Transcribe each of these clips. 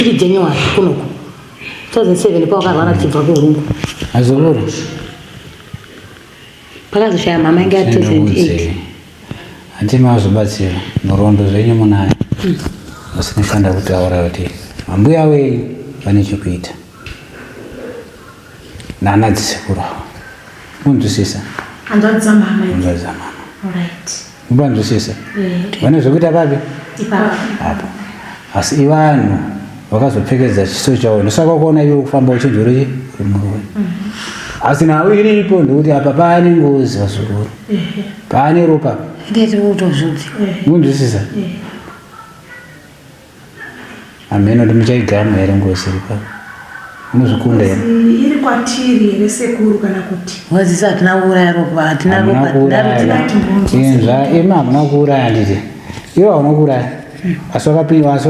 Iri January kunoku 2007 pawakarwara tichibva kuHurungwe. Azukuru. Pakazoshaya mama inge 2008. Hanti mazobatsira nhoroondo zvenyu munayo. Asi ndinofanira kutaura kuti ambuya wenyu vane chekuita. Nana dzisekuru ava. Munzwisisa? Hanzvadzi dzamama. Hanzvadzi dzamama. Alright. Mubanzwisisa? Vane zvekuita papi? Ipapo. Apo. Asi ivanhu vakazopfekedza chiso chavo ndosaka ukaona iwe kufamba uchinzi uri uri muroyi. Asi nhau iripo ndekuti apa paane ngozi vazukuru. Paane ropa. Ndeti utozvudzi. Munzwisisa? Hameno kuti muchaigama here ngozi iri pano. Munozvikunda here? Iri kwatiri here sekuru kana kuti? Wazisa hatina kuuraya ropa, hatina ropa, Hamuna hatina kuuraya. ropa. Inzva imi hamuna kuuraya handiti. Iwe hauna kuuraya. Asi wakapinda asi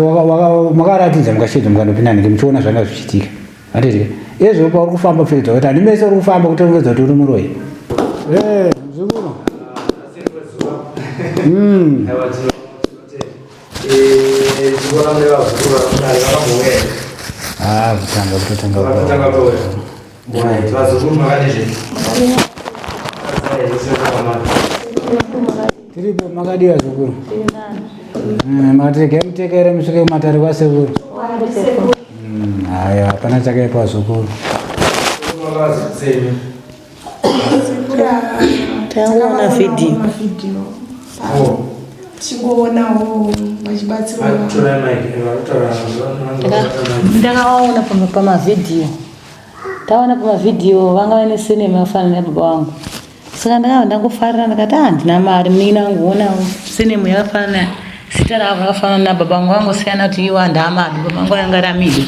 makaratidza mukashedza mukandopinda nenge muchiona zvanga zvichiitika. Handiti. Izvo pauri kufamba pfekedza kuti handi mese uri kufamba kutongedza kuti uri muroyi. Eh, mzukuru. Ah, kutanga kutotanga tiripo makadii vazukuru makatirega mutekere musvike kumatare kwasekuru haya hapana chakaipa vazukuru Tangoona vhidhiyo. Tichingoonawo vachibatsirwa. Ndakawaona pamavhidhiyo. Taona pamavhidhiyo vanga vaine senemu yakafanana nababa vangu. Saka ndakabva ndangofarira ndakati ah handina mari munin'ina wangu onawo senemu yakafanana zita ravo rakafanana nababa vangu vangosiyana kuti iwo handaamadu baba vangu anga ari amido.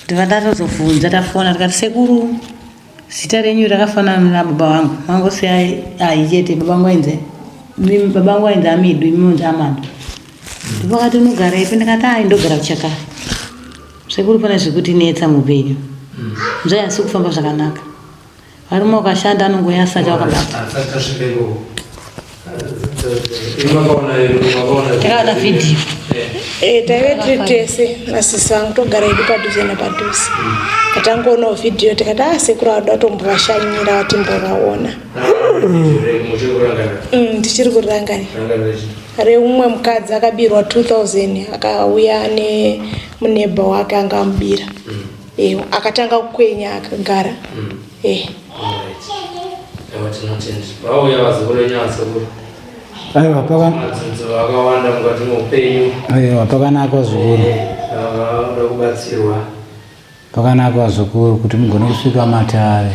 Ndibva ndatozobvunza tafona tikati sekuru Zita renyu rakafanana nababa vangu. Mangosiya ayi chete baba vangu ainzi baba vangu ainzi Amidu imi monzi Amadu. Ndopakati unogara ipi ndikati ayi ndogara kuchakara. Sekuru pane zvekutinetsa muupenyu. Nzvai asi kufamba zvakanaka. Varume wakashanda anongouya asati wakabata. Takaona vhidhiyo. Eh, taive tiri tese nasisi vangu togara hedu padhuze nepadhuze tatangoonawo vhidhiyo tikati a ah, sekuru vanoda kutombovashanyira vatimbovaona ndichiri kurirangarira reumwe mukadzi akabirwa 2000 akauya nemunebha wake anga amubira Eh, akatanga kukwenya akagara Eh. Vauya vazukuru venyu vazukuru. Aiwa paka Madzinza akawanda mukati meupenyu. aiwa pakanaka vazukuru. Vanoda kubatsirwa. Pakanaka vazukuru kuti mugone kusvika matare.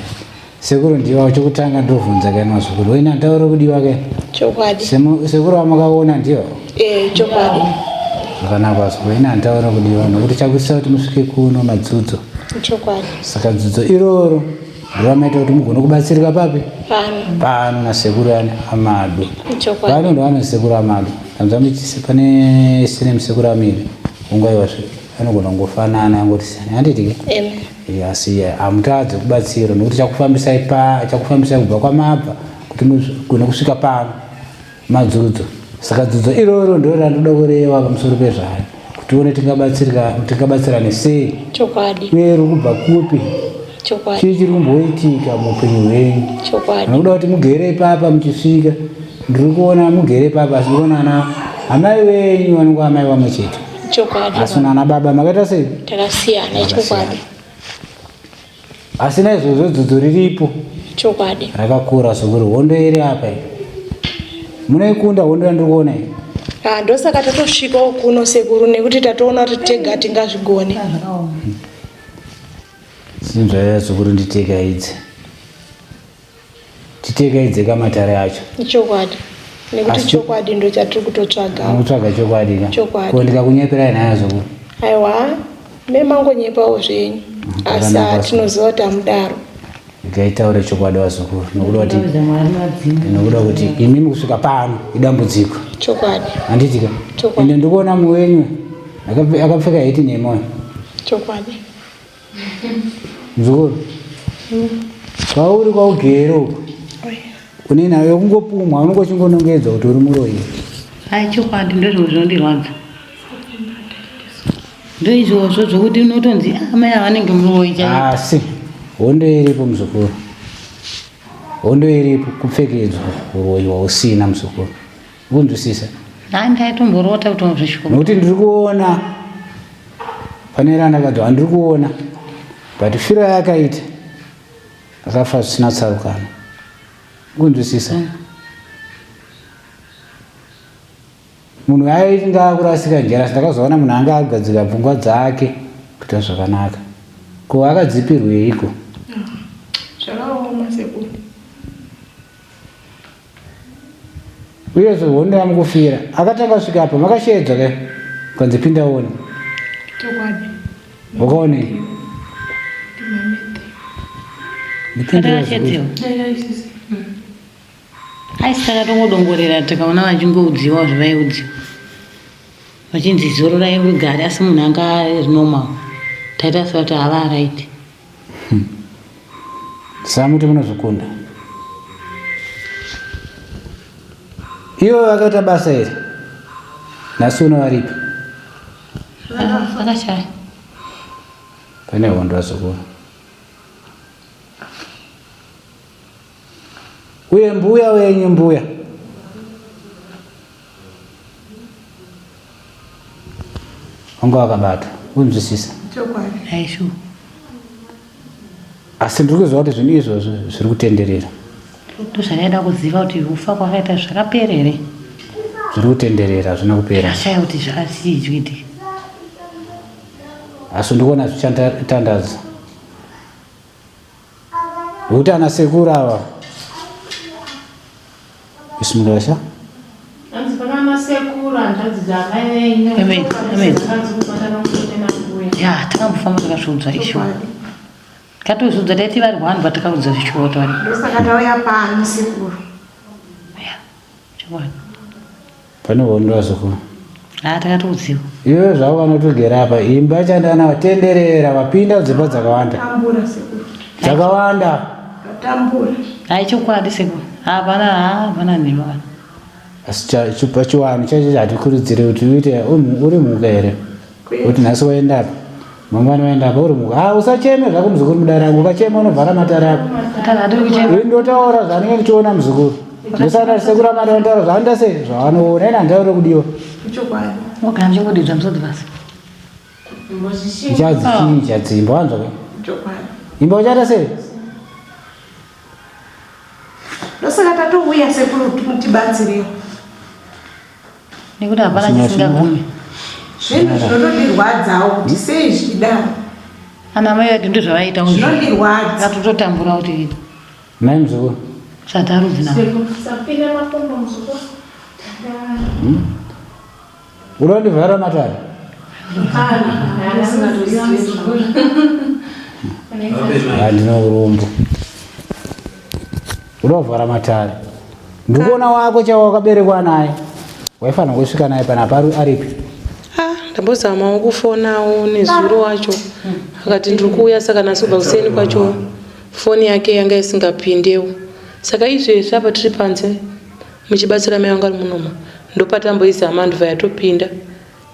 Sekuru ndiwa chokutanga ndovhunza kani vazukuru. Wena taura kudiwa ke. Chokwadi. Sekuru vamakaona ndiyo. Eh, chokwadi. Zvakanaka vazukuru. Wena taura kudiwa nokuti chakuitisa kuti musvike kuno madzudzo. Chokwadi. Saka dzudzo iroro ndoramaita kuti mugone kubatsirika papi? Pano. Pano nasekuru ani Amadu. Chokwadi. Pano ndo sekuru Amadu. Tanzwa muchisi pane sine sekuru Amidi. Ungaiwa zve. Anogona kungofanana angoti siyana. Handiti ke? Amen. Eh, asi hamutadze kubatsira nokuti chakufambisai pa chakufambisai kubva kwamabva kuti mugone kusvika pano madzudzo saka dzudzo iroro ndiro randinoda kureva pamusoro pezvayo kuti tione tingabatsirika tingabatsirane sei chokwadi uye ruri kubva kupi chokwadi chii chiri kumboitika muupenyu hwenyu chokwadi nokuda kuti mugere ipapa muchisvika ndiri kuona mugere ipapa asi ndikuona ana amai venyu vanenge amai vamwe chete chokwadi asi nana baba makaita sei takasiyana ichokwadi asi naizvozvo dzudzo riripo chokwadi rakakura sokuti hondo iri apa iyi munoikunda hondo yandiri kuona iyi Ah, ndosaka tatosvikawo kuno sekuru nekuti tatoona kuti tega tingazvigone sinzvaya sekuru nditeka idzi titekaidze matare acho Ichokwadi. Nekuti Asi- chokwadi ndo chatiri kutotsvaga. Unotsvaga chokwadi ka? Chokwadi. Ko ndikakunyeperai nhai azukuru? Aiwa, me mangonyepawo zvenyu. Asi Zvakanaka. tinoziva kuti hamudaro. Ndikaitaure chokwadi vazukuru nokuda kuti Kutaudza Mwari madzimu. nokuda kuti imimi kusvika pano idambudziko. Chokwadi. Handiti ka? Chokwadi. Ende ndikuona mumwe wenyu akapfeka heti nemoyo. Chokwadi. Mzukuru. Kwauri kwaugere uku. Une nhau yekungopumwa unenge uchingonongedza kuti uri muroyi. Hai chokwadi ndozvimwe zvinondirwadza. Ndoizvozvo zvokuti unotonzi ah, amai ava vanenge muroyi chaivo. Asi hondo iripo muzukuru, hondo iripo kupfekedzwa uroyi hwausina muzukuru, ukunzwisisa? Hai ndaitomborota kuti zvishuwo. Nokuti ndiri kuona pane randakadzwa handiri kuona but firo yakaita akafa zvisina tsarukano, ukunzwisisa? Munhu aiti ndaakurasika njere asi ndakazoona munhu anga agadzira pfungwa dzake kuita zvakanaka. Ko akadzipirweiko? Zvakaoma sekuru. Uyezve hondo yamukufira akatanga kusvika apa makasheedzwa ke kanzi pinda uone. Chokwadi. Wakaonei? Ndipindure. Akashedziwa. Asi takatongodongorera tikaona vachingoudziwa zvavaiudziwa vachinzi zororai rugare asi munhu anga ari normal taita sekuti hava right. Samuti munozvikunda. Ivo vakaita basa iri nhasi uno varipi? Vakashaya. Pane hondo vazukuru. Uye mbuya wenyu mbuya wanga wakabatwa unzwisisa Chokwadi. Aishu. Asi ndiri kuziva kuti zvinhu izvozvo zviri kutenderera. Ndozvakaida kuziva kuti kufa kwakaita zvakapera here. Zviri kutenderera hazvina kupera. Ndashaya kuti zvakachii chikuitika. Asi ndikuona zvichatandadza. Nokuti ana sekuru ava Bismillah. Hanzi pana ana sekuru hanzvadzi dzaamai venyu. Amen. Amen. Hanzi kubatana musoro nambuya. Ya, takambofamba takazviudzwa ishuwa. Tatozviudzwa taiti vari one but takaudzwa zvishuwa kuti vari. Ndosaka tauya pano sekuru. Ya, chokwadi. Pane hondo vazukuru. Haa takatoudziwa. Iwe zvavo vanotogera apa imba chandana vatenderera vapinda dzimba dzakawanda. Tambura sekuru. Dzakawanda. Tambura. Hai chokwadi sekuru. Hapana hapana nhema kana. Asi pachiwanhu chacho hatikurudzire kuti uite uri mhuka here? Kuti nhasi waenda apa. Mangwana waenda apa uri mhuka. Ah usacheme zvako muzukuru mudare angu ukachema unovhara matare ako. Kana hatiri kuchema. Ini ndotaura zvanenge ndichiona muzukuru. Ndosana sekuru amai vanotaura zvavanoita sei zvavanoona ini handitaure kudiwa. Chokwadi. Wogara muchingodidza musodzi pasi. Ndichadzichinja dzimba wanzwa ke? Chokwadi. Imba uchaita sei? Ndosaka tatouya sekuru kuti mutibatsirewo. Nekuti hapana chisingagumi. Zvinhu zvinotondirwadzawo kuti sei zvichidaro. Ana mai vedu ndozvavaiita Zvinondirwadza. Katototambura kuti Mai muzukuru. Satarudzi navo. Sapinda makumbo muzukuru. Unondivhara matare. Handina urombo. Unovhara matare. Ndikuona wako chawa wakaberekwa naye. Waifanira kusvika naye panapa aripi? Ah, ndambozamawo kufonawo nezuro wacho akati ndiri kuuya saka nhasi kubva kuseni kwacho foni yake yanga isingapindewo saka izvezvi apa tiri panze muchibatsira mai vangu ari munomo ndopatamboizama ndobva yatopinda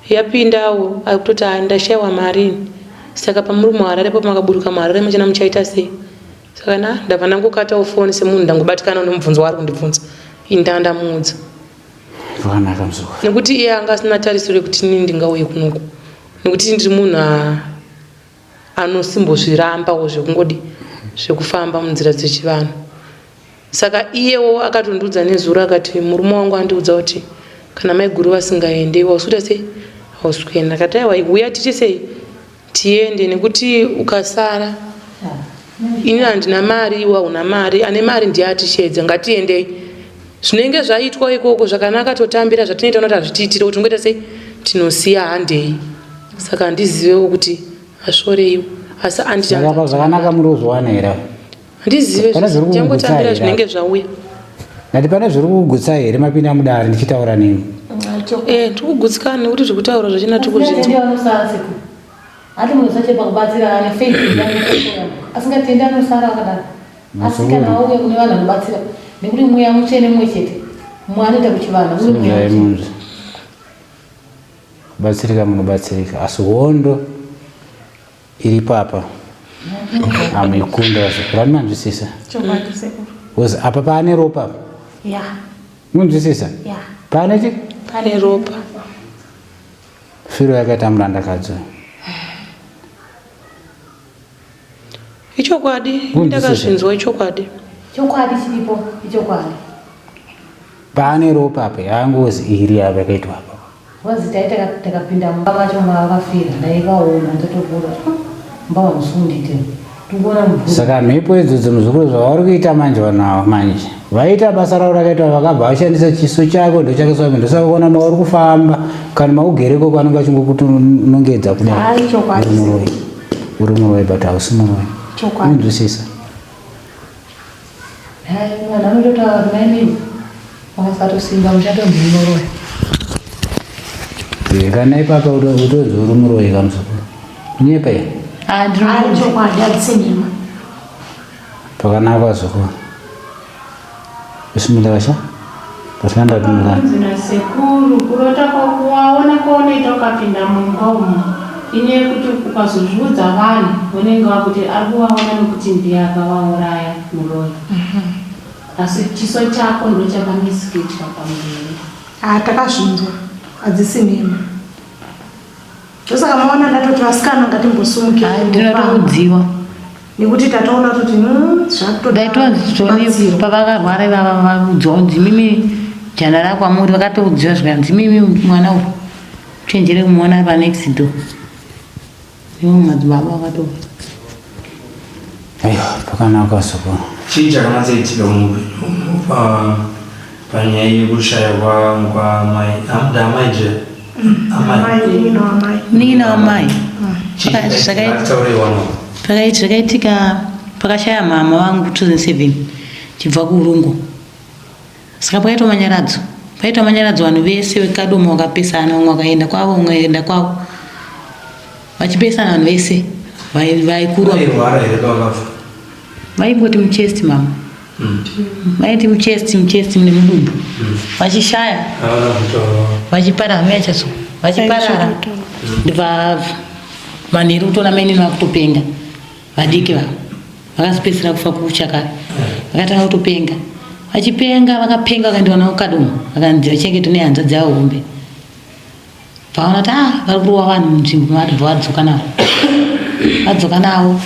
yapindawo ari kutoti ah, ndashaiwa mari ini saka pamuri muharare po makaburuka muharare machena muchaita sei saka na ndabva ndangokatawo foni semunhu ndangobatikana nemubvunzo waari kundibvunza ini ndanga ndamuudza Zvakanaka muzukuru. Nekuti iye anga asina tarisiro yekuti inini ndingauye kunoku nekuti ndiri munhu anosimbozvirambawo zvekungodi zvekufamba munzira dzechivanhu saka iyewo akatondiudza nezuro akati murume wangu andiudza kuti kana maiguru vasingaende iwe hausi kuita sei hausi kuenda akati aiwa huya tiite sei tiende nekuti ukasara ini handina mari iwe hauna mari ane mari ndiye atisheedza ngatiendei zvinenge zvaitwa ikoko zvakanaka totambira zvatinoita unoti hazvitiitire kuti ungoita sei tinosiya handei saka handizivewo kuti asvoreiwo asi andisaka zvakanaka muri kuzviwana here handizive changotambira zvinenge zvauya ndati pane zviri kukugutsa here mapinda mudare ndichitaura nemi eh, tiri kugutsikana nekuti zviri kutaura zvachina tiri kuzvinzwa ati munhu sachepa kubatsira ane faith asingatendi anosara akadaro asi kana wauya kune vanhu vanobatsira nekuti mweya mutsvene mumwe chete mumwe anoita kuchivanhu uye mweya mutsvene. Kubatsirika munobatsirika asi hondo iripo apa hamuikunda vazukuru ani manzwisisa Chokwadi sekuru. Because apa paane ropa apa Ya. munzwisisa Ya. paane chi Pane ropa. Firo yakaita murandakadzi. Ichokwadi, ndakazvinzwa ichokwadi. Chokwadi chiripo ichokwadi. Paane ropa apa yangozi iri apa yakaitwa apa. Wazi taita takapinda mumba macho mavakafira ndaivaona ndotobura mumba vamusundite tikuona mvura. Saka mhepo idzodzo muzukuru zvavari kuita manje vanhu ava manje vaita basa ravo rakaitwa vakabva vashandisa chiso chako ndochakaiswa ndosaka kuona mauri kufamba kana maugere ikoko anenge achingokutonongedza kudai Hayi, chokwadi. uri muroyi uri muroyi but hausi muroyi Chokwadi. unonzwisisa Hayi vanhu vanototaura kuti maimimi wakasatosimba muchatomhimoroya. Eh, kana ipapa utonzi uri muroyi kamuzukuru kunyepa here Ah, Hayi, ndinokuudza. chokwadi hadzisi nhema. Pakanaka zvikuru. Bismillah vasha. Pasina ndapindura. Kunzi nasekuru kurota kwakuwaona kwaunoita ukapinda mumba umu inyaya yekuti ukazozviudza vanhu vanenge vakuti ari kuvaona nekuti ndiye akavauraya muroyi asi chiso chako ndochakamisikitwa pamberi Ah, takazvinzwa. Hadzisi nhema. Ndosaka maona ndatoti vasikana ngatimbosumukira. Hayi ndinotoudziwa. Nekuti tatoona kuti zvakutoda. Ndaitozvoni pavakarwara ivava vaudzwa kunzi mimi jana rakwamuri vakatoudziwa zvikanzi mimi mwana uyu chenjere kumuona pa next door. Ivo madzibaba vakatofa. Aiwa pakanaka zvikuru. Chii chakanatsoitika muupenyu pa panyaya yekushaya kwa kwamai amai je amai Amai, munin'ina wamai. Munin'ina wamai. Chii Zvakaita- chakataurirwa Pakaiti zvakaitika pakashaya mama vangu 2007 chibva kuurungu. Saka pakaitwa manyaradzo. Paitwa manyaradzo vanhu vese vekadoma vakapesana umwe akaenda kwavo umwe akaenda kwavo. Vachipesana vanhu vese vaikurwa. Vairwara here pavakafa? Vaingoti muchest mama. Vaiti muchest muchest mune mudumbu. Vachishaya Havana kutaura. vachiparara mai chaso vachiparara ndibva manheru kutoona mainini vakutopenga vadiki vavo vakazopedzisira kufa kuchakare vakatanga kutopenga vachipenga vakapenga vakaendiwa navo kadoma vakanzi vachengetwe nehanzvadzi yavo hombe vaona kuti ah vari kurova vanhu munzvimbo matobva vadzoka navo vadzoka navo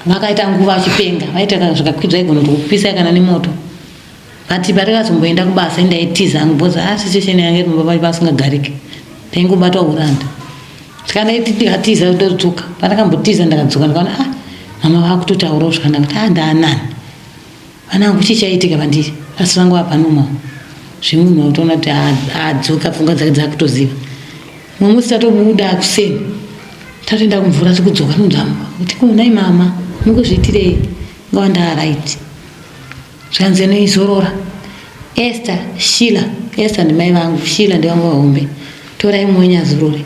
vakaita nguva vachipenga vaita zvakakwidzwa igona kuti kupisa kana nemoto but patakazomboenda kubasa indaitiza hangu because ah situation yange iri mumba pasingagariki ndaingobatwa uranda saka ndaiti ndikatiza ndodzoka pandakambotiza ndakadzoka ndikaona ah mama vakutotaurawo zvakanaka kuti ah ndaanani vanangu chii chaitika pandiri asi vanga vapanoma zvemunhu autoona kuti adzoka pfungwa dzake dzakutoziva mumwe musi tatobuda kuseni tatoenda kumvura tikudzoka nonzama kuti kunai mama mukuzviitirei ngava ndaaraiti Zvanzi noizorora. Esther, Sheila, Esther ndimai vangu, Sheila ndivangu vahombe. Torai mumwe wenyu azorore.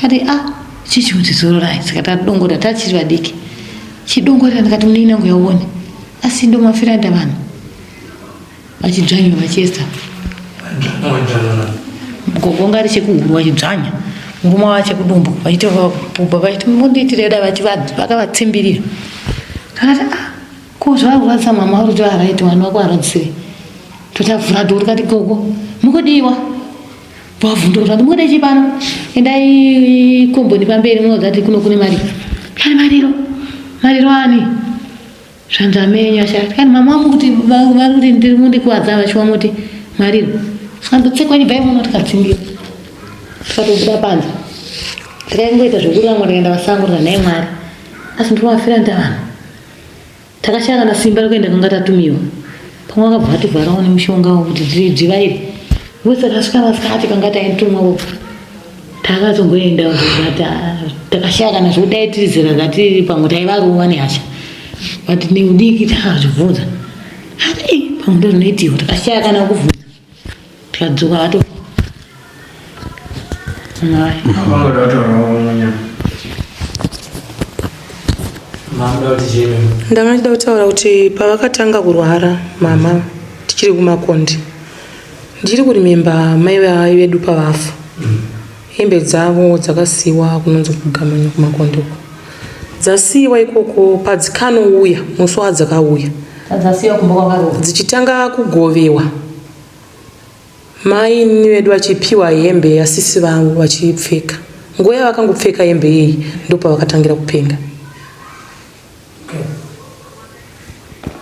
Ati ah, chii chikuti zororai? Saka tadongora tachiri vadiki. Chidongorera ndikati munin'ina wangu yauone. Asi ndomafira aita vanhu. Vachidzvanywa vachiesta. Gogo ngari chekuhuru vachidzvanya. Murume wavo chekudumbu vachiti vapupa vachiti mundiitire dai vakavatsimbirira. Ndakati ah Ko zvakurwadzisa mama uri kuti alright mwana wako arwadzisei? Totavhura door tikati gogo mukudiwa. Vavhunduka kuti mukuda chii pano? Endai komboni pamberi munoudza kuti kuno kune mariro. Kani mariro? Mariro ani? Zvanzi amenyu ashaya. Kani mama wangu kuti vari kuti ndiri mundikuvadza vachiwa muti mariro. Saka ndotsekwa nyibva imomo tikadzingira. Tikatobuda panze. Tikaingoita zvekuramwa tikaenda pasango tikati nhai Mwari. Asi ndiri mafira vanhu. Takashaya kana simba rekuenda kanga tatumiwa. Pamwe vakabva vativharawo nemushonga wekuti dziva iri. Vose takasvika masikati kanga taitumwa uko. Takazongoenda takashaya kana zvekudai tiri zera ratiri pamwe taivarova nehasha. But neudiki takazvibvunza. Ati pamwe ndozvinoitiwa takashaya kana kuvhunza. Tikadzoka vatofa. Ndanga ndichida kutaura kuti pavakatanga kurwara mama tichiri kumakondi ndiri kurimemba mai vedu pavafa. Hembe dzavo dzakasiiwa kunonzi kugamanya kumakondo uko. Dzasiiwa ikoko padzikanouya musi wadzakauya. Dzasiiwa kumba kwakarohwa. Dzichitanga kugovewa. Mai vedu vachipiwa hembe yasisi vavo vachiipfeka. Nguva yavakangopfeka hembe iyeyi ndopavakatangira kupenga.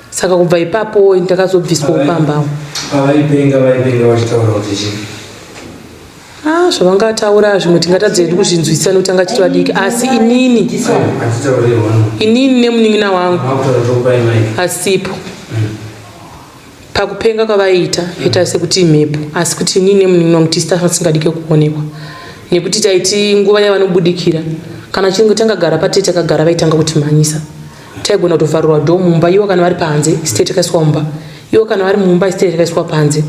Saka kubva ipapo ndakazobviswa pambawo. Pavaipenga vaipenga vachitaura kuti chii? Ah, zvavangataura zvimwe tingatadza hedu kuzvinzwisisa nekuti tanga tiri vadiki asi inini inini nemunin'ina wangu asipo pakupenga kwavaiita ita sekuti imhepo asi kuti inini nemunin'ina wangu tisi tasingadike kuonekwa nekuti taiti nguva yavanobudikira kana chinge tangagara patee takagara vaitanga kutimhanyisa taigona kutovharirwa dhoo mumba iwo kana vari panze isite takaiswa mumba iwo kana vari mumba isite takaiswa panze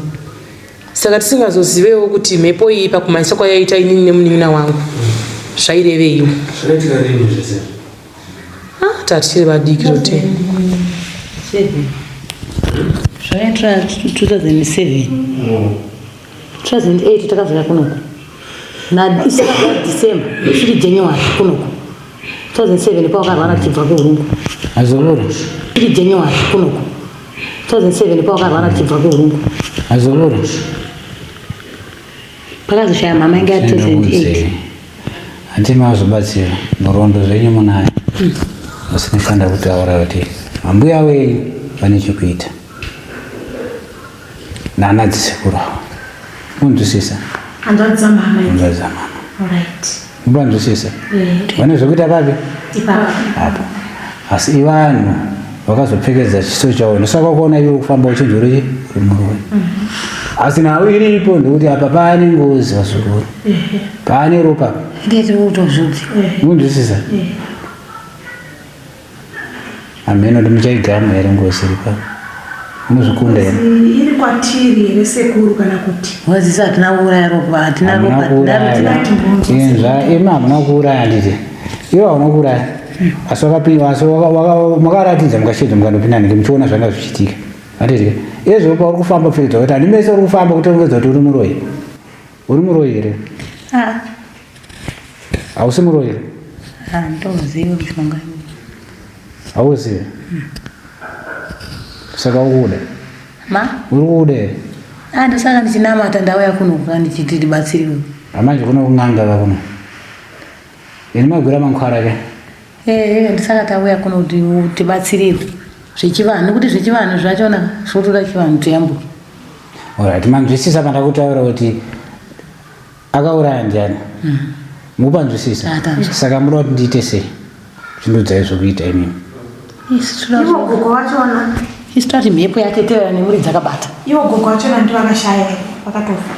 Saka tisingazozivewo kuti mhepo iyi pakumhanyisa kwayaita inini nemunin'ina wangu zvaireveiwo. Zvakaitika rini zvese? Ah, tatichiri vadiki zvote. Zvakaitira 2007. 2008 takazouya kunoku. Na December, isiri January kunoku. 2007 pawakarwara tichibva kuHurungwe. Azorora. Iri January kunoku. 2007 pawakarwara tichibva kuHurungwe. Azorora. Pakazoshaya mama inge ya 2008. Hanti mazobatsira nhoroondo zvenyu munayo. Asi ndinofanira kutaura kuti ambuya wenyu vane chekuita. Nana dzisekuru avo. Munzwisisa? Hanzvadzi dzamama. Hanzvadzi dzamama. Alright. Mubanzwisisa? Vane zvekuita papi? Ipapo. Apo. Asi ivanhu vakazopfekedza chiso chavo ndosaka kuona iwe kufamba uchinzi uri uri murume. Asi nhau iripo ndekuti apa pane ngozi vazukuru. Pane ropa. Ndeti utozvudzi. Munzwisisa? Hameno kuti muchaigama here ngozi iri pano. Munozvikunda here? Iri kwatiri here sekuru kana kuti? Wazisa hatina kuuraya ropa, hatina ropa, hatina ropa. Inzva, imi hamuna kuuraya handiti? Iwe hauna kuuraya. Asi wakapinda, asi makaratidza mukashedza mukandopinda nenge muchiona zvanga zvichiitika. Handiti? Ezvo pauri kufamba pfekedza kuti handimese uri kufamba kutongedza kuti uri muroyi. Uri muroyi here? Ah. Hausi muroyi here? Ah, ndoziva mushonga. Hauzivi? Saka ukuda? Ma? Uri kuuda here? Ah, ndosaka ndichinamata ndauya kuno kuka ndichiti ndibatsiriwe. Amanje kuno kun'anga ka kuno. Ini magwira mankwara ke. Eh, eh, ndosaka tauya kuno kuti tibatsiriwe. Zvechivanhu nekuti zvechivanhu zvachona zvotoda chivanhu tiyambuke. Alright, manzwisisa pandakutaura kuti akauraya ndiani? Mupanzwisisa? Ah, tanzwa. Saka munoda kuti ndiite sei? Chindudzai zvokuita imimi. Isu toda Ivo gogo vachona. Isu tati mhepo yatetevera nemuri dzakabata. Ivo gogo vachona ndivo vakashaya here? Vakatofa.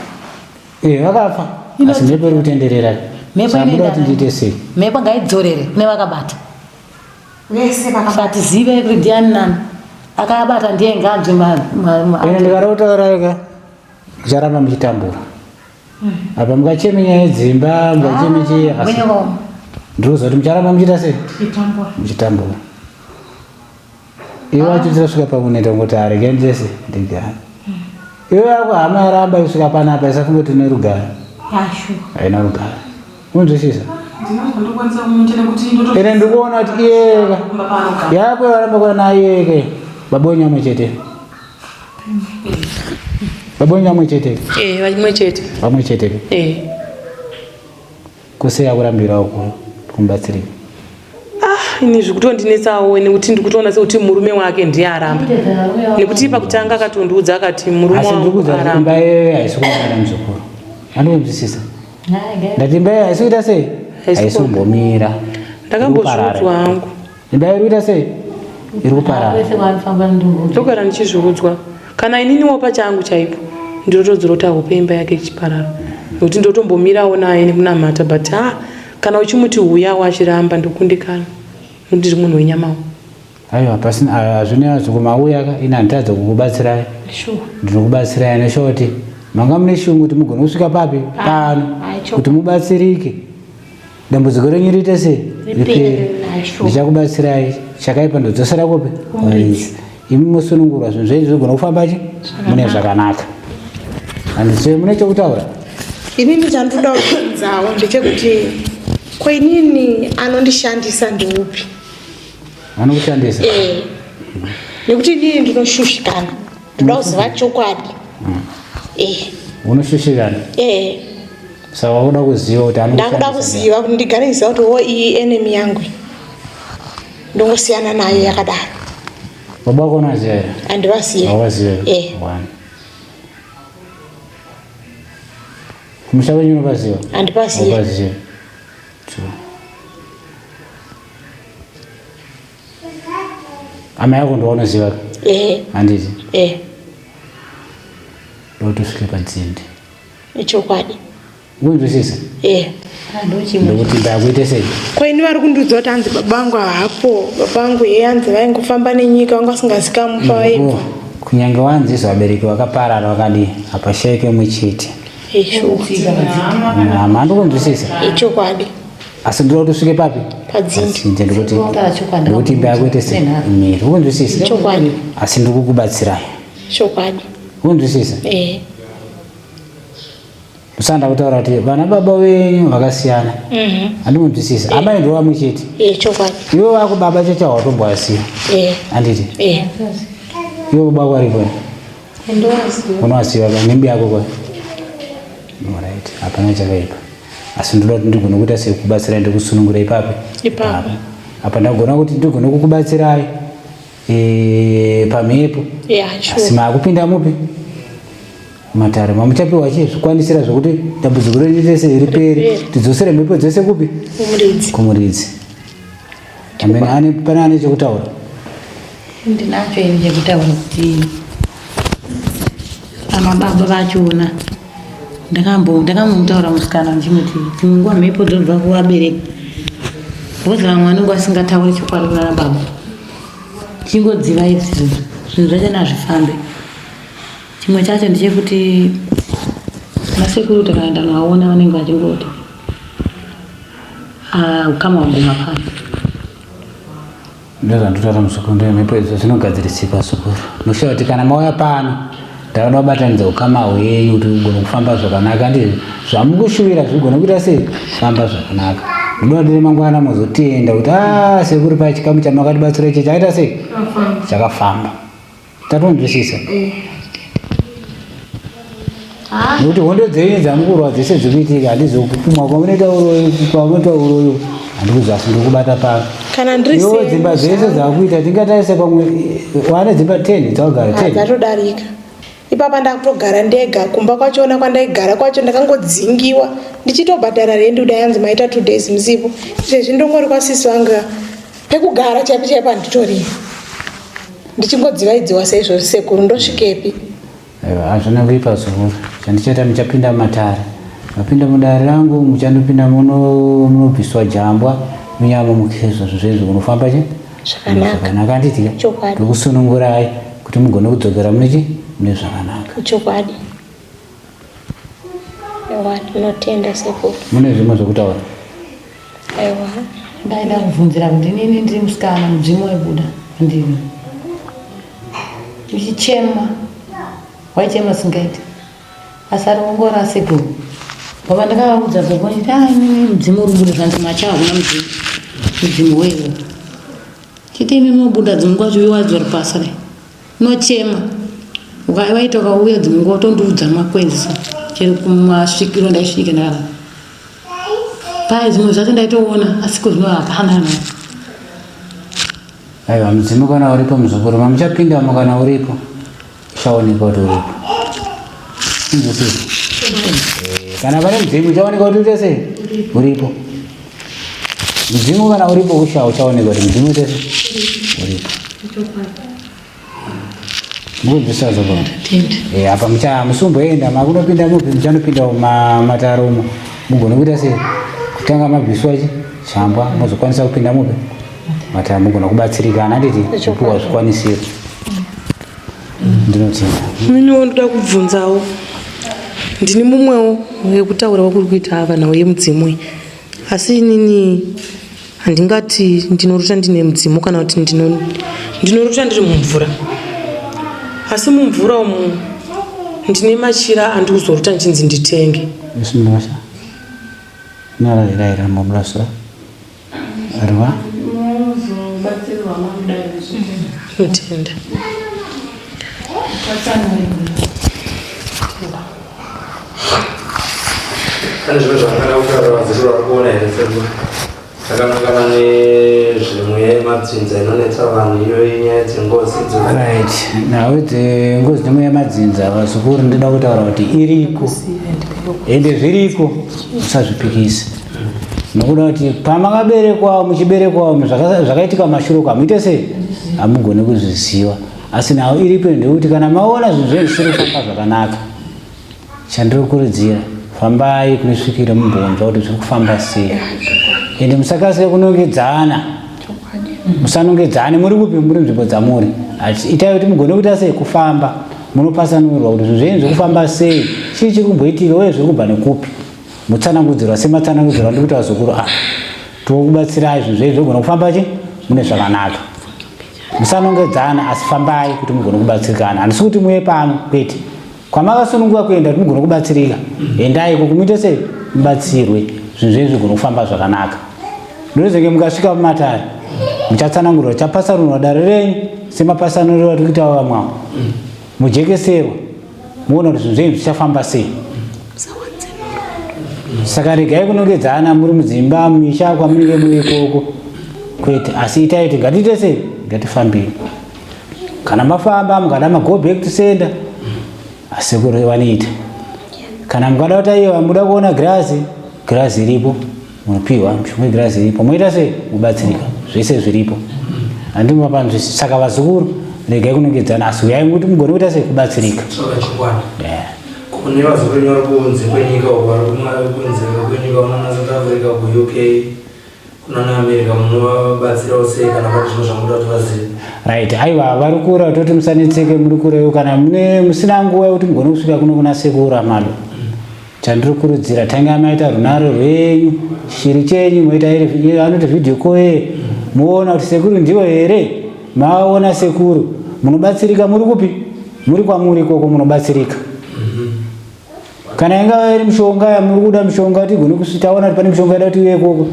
Eh, vakafa. Asi mhepo iri kutenderera. Mhepo Saka munoda kuti inoenda ndiite sei? Mhepo ngaidzorere kune vakabata. Vese vakabata. Satizive kuti ndiani nani. Akabata ndiye ngaanzwe ma, ma, ma, Ine ndikada kutaura ka mucharamba muchitambura. Apa mukacheme nyaya yedzimba, mukacheme chii asi ndinoziva kuti mucharamba muchiita sei? Tichitambura. Muchitambura. Iwe wacho tinosvika pakuneta kungoti arege ndese ndigare. Iwe yako hama yaramba isvika panapa isafunge kuti ine rugare. Yashu. Haina rugare. Unzwisisa? Ndinokwanisa kumuita nekuti ndoto Ine ndikuona kuti iyeka kumba paanogara. yako yaramba kuva naye iyeke baba wenyu amwe chete. Baba wenyu amwe chete. Eh, vamwe chete. Vamwe chete. Eh. Kuseya kurambira uko kumubatsirika. Ah, ini zvikutondinetsawo nekuti ndikutoona sekuti murume wake ndiye aramba. Nekuti pakutanga akatondiudza akati murume Asi wangu ndikuudza kuti aramba. imba iyoyo haisi kumira muzukuru. Andikunzwisisa. Ndati imba iyoyo haisi kuita sei? Haisi Haisi kumbomira. Ndakambozviudzwa hangu. Imba iri kuita sei? Iri kuparara. Kwese kwaanofamba ndungu. Ndogara ndichizviudzwa. Kana ininiwo pachangu chaipo ndinotodzirota hope imba yake ichiparara. Nekuti ndotombomirawo naye nekunamata but ah, kana uchimuti huyawo achiramba ndokundikana. Nekuti ndiri munhu wenyamawo. Aiwa pasina hazvina hazvo kumauya ka ini handitadza kukubatsirai. Sure. Ndinokubatsirai neshoti manga mune shungu kuti mugone kusvika papi pano kuti mubatsirike. Dambudziko renyu riite sei? Ripere. Ndichakubatsirai. Chakaipa ndodzosera kupi? Kumuridzi. Imi mosunungurwa zvinhu zvenyu zvigona kufamba chi mune zvakanaka. Handisi mune chokutaura? Inini chandinoda kubvunzawo ndechekuti ko inini anondishandisa ndeupi? Anokushandisa? Eh. Nekuti inini ndinoshushikana. Ndoda kuziva chokwadi. Eh. Unoshushikana? Eh. Saka wakuda kuziva kuti Ndakuda anokushandisa. kuziva kuti ndigare ndiziva kuti wo iyi enemy yangu. Ndongosiyana nayo yakadaro. Baba wako unoziva here? Handivazivi. Hauvazivi? Eh. One. Kumusha kwenyu unopaziva? Handipazivi. Haupazivi. Two. Amai ako ndowaunoziva ka? Eh. Handiti? Eh. Ndokuti usvike padzinde. Ichokwadi. Ukunzwisisa? Eh. Ndokuti ndakuite sei? Ko ini vari kundiudza kuti hanzi baba vangu haapo, baba vangu heye hanzi vaingofamba nenyika vanga vasingazikamwi pavaibva. Oh, kunyange wanzi vabereki vakaparara vakadii hapashaike mumwe chete. Eshuwa. Hama handikunzwisisa. Ichokwadi. Asi ndoda kuti usvike papi? Padzinde. Padzinde ndikuti Kutaura chokwadi. ndikuti imba yako ite sei? Imire. Ukunzwisisa? Chokwadi. Asi ndiri kukubatsirai. Chokwadi. Ukunzwisisa? Eh. Usanda kutaura kuti vana baba venyu vakasiyana. Handikunzwisisa. Amai ndiwo vamwe chete. Eh, chokwadi. Iwe wako baba chacho hautomboasiya. Eh. Handiti? Eh. Iwe baba wako aripo? Unoasiya ka nembi yako kwa? Alright, hapana chakaipa. Asi ndoda kuti ndigone kuita sekubatsirai ndikusunungura ipapo. Ipapo. Apa ndagona kuti ndigone kukubatsirai eh, pamhepo. Yeah, Asi sure. maakupinda mupi? Matare mamuchapiwa chii zvikwanisira zvekuti dambudziko redu rese ripere Ripere. tidzosere mhepo dzese kupi? Kumuridzi. Kumuridzi. Amene ane pane ane chekutaura. Ndinacho ini chekutaura kuti ana baba vachona ndakambo ndakambotaura musikana ndichimuti dzimwe nguva mhepo dzinobva kuvabereki because vamwe vanenge vasingatauri chokwadi kuna baba chingodziva izvi zvinhu zvinhu zvachona hazvifambi chimwe chacho ndechekuti vasekuru takaenda naona vanenge vachingoti "Ah, ukama hwaguma pano Ndozvandotaura muzukuru ndo mhepo idzo dzinogadzirisika zukuru. Noshaya kuti kana mauya pano ndakada kubatanidza ukama hwenyu kuti ugone kufamba zvakanaka ndizvo zvamukushuvira zvigone kuita sei kufamba zvakanaka. Ndoda kuti mangwana muzotenda kuti ah sekuru pachikamu chamakatibatsira ichi chaita sei chakafamba. Tatonzwisisa. Nekuti hondo dzenyu dzamukurwa dzese dzikuitika handizokupumwa kwamunoita uroyi kwamunoita uroyi handikuziva asi ndikubata pano. Kana ndiri Iwo seni dzimba dzese zvangu, dzakuita tingatarise pamwe wane dzimba 10 dzawagara 10. dzatodarika. Ipapa ndakutogara ndega kumba kwachona kwandaigara kwacho ndakangodzingiwa ndichitobhadhara rendi kudai hanzi maita 2 days musipo. Izvezvi ndongori kwasisi vangu pekugara chaipo chaipo handitorina. Ndichingodzivaidziwa saizvozvi sekuru ndosvikepi. Aiwa, hazvina kuipa zukuru. Chandichaita muchapinda mumatare. Mapinda mudare rangu muchandopinda muno munobviswa jambwa munyama mukezwa zvinhu zvenyu kunofamba che Zvakanaka. zvakanaka handiti ka? Chokwadi. Ndokusunungurai kuti mugone kudzokera mune chi mune zvakanaka. Chokwadi. Aiwa ndinotenda sekuru. Mune zvimwe zvekutaura. Aiwa. Ndaida kubvunzira kuti inini ndiri musikana mudzimu waibuda ndini uchichema waichema singaiti asi ari kungora sekuru baba ndakavaudza gogo nditi ah inini mudzimu uri kubuda zvanzi macha hakuna mudzimu mudzimu weiwo chiti imi munobuda dzimwe nguva chiuyiwadzwa rupasa dai unochema waita ukauya dzimwe nguva utondiudza makwenzi so chero kumasvikiro ndaisvike ndakadaro paye zvimwe zvacho ndaitoona asi ko zvino hapana na Aiwa, mudzimu kana uripo muzukuru mamuchapindamo kana uripo uchaoneka kuti uripo. Inzwisisa. Eh, Kana pane mudzimu uchaoneka kuti uite sei uripo. Mudzimu kana uripo usha uchaoneka kuti mudzimu uite sei uripo. Mukubvisa zvokuti. tende Eh, apa mucha musumboenda makunopinda mupi muchanopinda mumataro umo mugone kuita sei kutanga mabviswa chi chambwa mozokwanisa kupinda mupi mataro mugona kubatsirikana handiti kupiwa zvikwanisiro ndinotenda Ininiwo ndoda kubvunzawo ndini mumwewo wekutaura wakuri kuita ava nhau yemudzimu iyi asi inini handingati ndinorota ndine mudzimu kana kuti ndinorota ndiri mumvura asi mumvura umu ndine machira andikuzorota ndichinzi nditenge. Bismillah. La ilaha illallah Muhammad Rasulullah. Arwa. Muzobatsirwa makudai. Tinotenda. Pane zvimwe zvangada kutaura vazukuru vari kuona here sekuru? Zvakanangana nezvimwe yemadzinza inonetsa vanhu iyo inyaya dzengozi idzo. Right. Nhau dzengozi nemweya yemadzinza vazukuru ndinoda kutaura kuti iriko. Ende zviriko usazvipikise. Nokuda kuti pamakaberekwa muchiberekwa zvakaitika mumashure uko hamuite sei? Hamugone kuzviziva. Asi nhau iripo ndeyekuti kana maona zvinhu zvenyu zvisiri kufamba zvakanaka Chandiri kukurudzira, fambai kune svikiro mumbonzwa kuti zviri kufamba sei. Ende musakasike kunongedzana. Musanongedzane muri kupi muri nzvimbo dzamuri. Asi itai kuti mugone kuita sei kufamba. Munopasanurwa kuti zvinhu zvenyu zviri kufamba sei. Chii chiri kumboitika uye zviri kubva nekupi. Mutsanangudzirwa sematsanangudzirwa andiri kuita vazukuru ava. Tokubatsirai zvinhu zvenyu zvogona kufamba chi mune zvakanaka. Musanongedzana asi fambai kuti mugone kubatsirikana. Handisi kuti muye pano kwete. Kwamakasununguka kuenda kuti mugone kubatsirika, endai ikoko muite sei mubatsirwe, zvinhu zvenyu zvigone kufamba zvakanaka. Ndinozenge mukasvika mumatare muchatsanangurwa, chapasanurwa dare renyu semapasanuriro atiri kuita vamwe avo, mujekeserwa muone kuti zvinhu zvenyu zvichafamba sei. Saka regai kunongedzana muri mudzimba, mumisha kwamunenge muri ikoko, kwete, asi itai kuti ngatiite sei, ngatifambei. Kana mafamba mukada ma go back to sender asekuru vanoita. Kana mukada kuti aiwa muda kuona girazi, girazi iripo munopiwa mishonga yegirazi iripo moita sei mubatsirika zvese zviripo handimapanzvisi saka vazukuru regai kunongedzana asi uyai kuti mugone kuita sei kubatsirika yeah. Kune vazukuru vari kunze kwenyika uko vari kunze kwenyika kunana South Africa kuUK Kunana America munovabatsirawo sei kana pane zvimwe zvamunoda kuti vazive? Right, aiwa vari kura toti musanetseke muri kurewo kana mune musina nguva yekuti mugone kusvika kuno kuna sekuru amado. Chandiri kurudzira tangai maita runhare rwenyu, chishiri chenyu moita iri anoti video call ye muona kuti sekuru ndivo here? Maona sekuru munobatsirika muri kupi? Muri kwamuri ikoko munobatsirika. Kana ingava iri mishonga yamuri kuda mishonga tigone kusvitaona kuti pane mishonga yada kuti iuye ikoko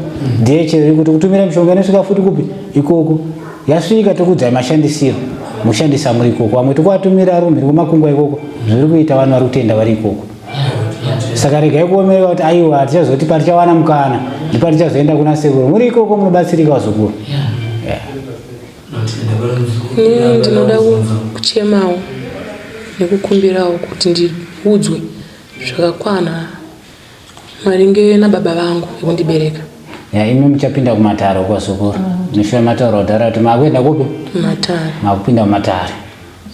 DHL iri kuti kutumira mishonga inosvika futi kupi ikoko yasvika tokudzai mashandisiro moshandisa muri ikoko vamwe tokuvatumira ari kumhiri kwemakungwa ikoko zviri kuita vanhu vari kutenda vari ikoko saka regai kuomerera kuti aiwa hatichazoti patichawana mukana ndipatichazoenda kuna sekuru muri ikoko munobatsirika vazukuru yeah. Inini ndinoda kuchemawo nekukumbirawo kuti ndiudzwe zvakakwana maringe nababa vangu vekundibereka. Ya imi muchapinda kumatare uko sekuru. Mushure mataura kudhara kuti makuenda kupi? Matare. Makupinda mumatare.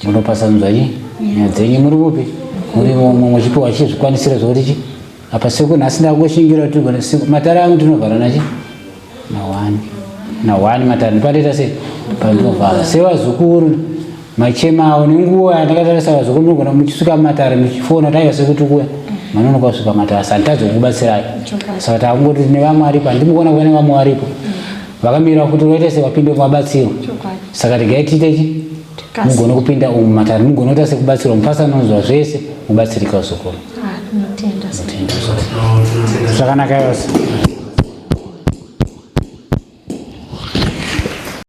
Munopasanudza chi? Nyaya dzenyu muri kupi? Muri mumwe muchipiwa chi zvikwanisiro zvekuti chi? Apa sekuru nhasi ndakungoshingira kuti tigone matare angu tinovhara nachi? Na one. Na one matare ndipanoita sei? Pandinovhara. Sevazukuru machemawo nenguva yandakatarisa vazukuru munogona muchisvika mumatare muchifona kuti aiwa sekuru tikuuya manonoka kusvika matare asi handitadzi kukubatsirai. Saka takungoti nevamwe varipo handimboona kuva nevamwe varipo vakamira kuti vaite se vapinde muvabatsirwa. Saka regai tiite chi mugone kupinda umu matare mugone kuita sekubatsirwa mufasanonzwa zvese mubatsirika vazukuru. Tinotenda. Zvakanaka yose.